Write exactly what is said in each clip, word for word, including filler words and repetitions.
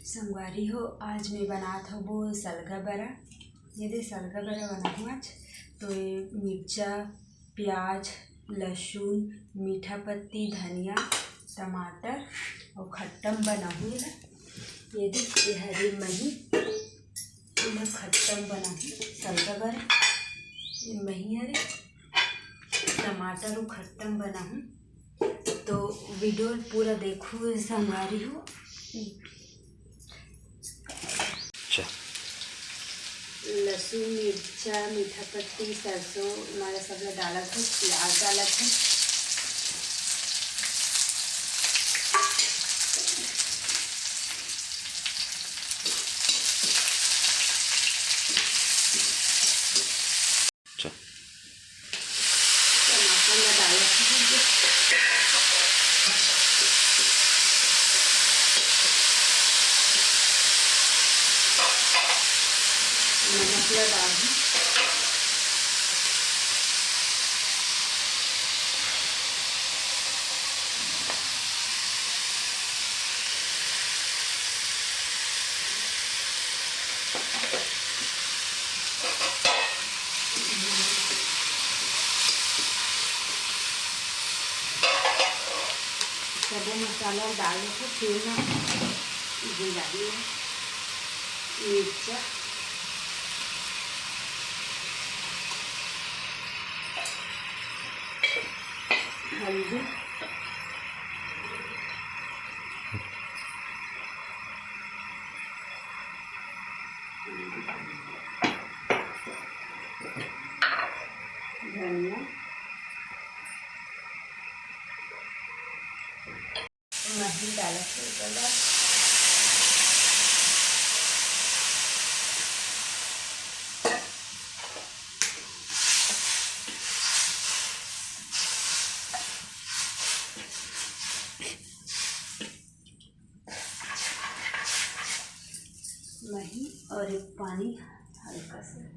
संगवारी हो, आज मैं बनात हबो सलगा बरा। ये दे सलगा बरा बनाहूँ आज। तो ये मिर्चा, प्याज, लहसुन, मीठा पत्ती, धनिया, टमाटर अउ खट्टा म बनाहूँ एला। ये दे, ये हरे मही, एला खट्टा म बनाहूँ सलगा बरा। ये मही हरे, टमाटर अउ खट्टा म बनाहूँ। तो video पूरा देखहू संगवारी हो। अच्छा। लहसुन, मिर्चा, मीठा पत्ती, सरसों, हमारा सब ला डालत हे, प्याज डालत हे। अच्छा। टमाटर ला डालत हूँ। नमक ला डालहूँ। सबो मसाला डाल के फिर मैं भुजा दिए मिर्चा, हल्दी, धनिया, मही डालत हे ओकर बाद। मही और एक पानी हल्का सा।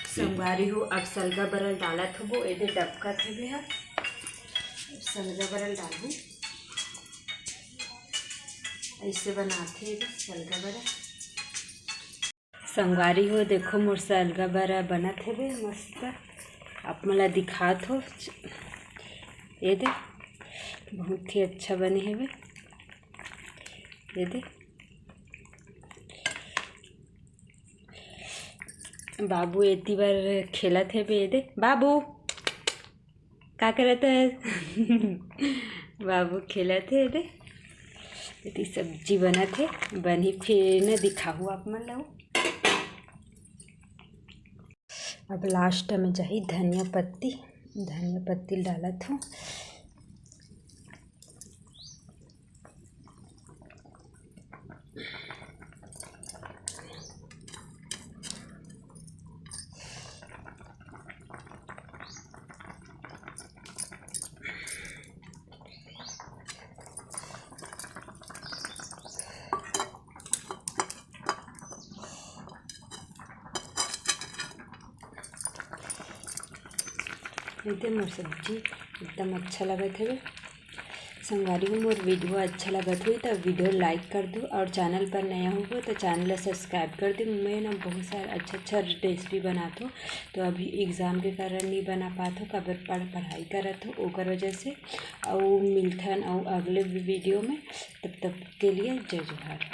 संगवारी हो, अब सलगा बरल डालत होबो, एदे डबकत हेबे ह। सलगा बरल डालबो, ऐसे बनाथे एदे सलगा बरल। संगवारी हो, देखो मोर सलगा बरल बनत हेबे मस्त। आप मन ला दिखात हो, ये दे, बहुत ही अच्छा बने हेबे। ये दे, बाबू एती बर खेलत हेबे। ये दे बाबू, का करत हे? बाबू खेलत हे। ये दे, एती सब्जी बनत हे, बनही फिर न दिखाहू आप मन ला। अब last में जाही धनिया पत्ती, धनिया पत्ती डालत हूँ। ये दे मोर सब्जी एकदम अच्छा लगत हवे। संगवारी हो, मोर video अच्छा लगत होही त video like कर दू और channel पर नया होबो त channel ला subscribe कर दू। मैं ना बहुत सारा अच्छा अच्छा recipe बनात हूँ, तो अभी exam के कारण नहीं बना पात हूँ, काबर पढ़ पढ़ाई करत हूँ ओकर वजह से। अउ मिलथन अउ अगले video में, तब तक के लिए जय जोहार।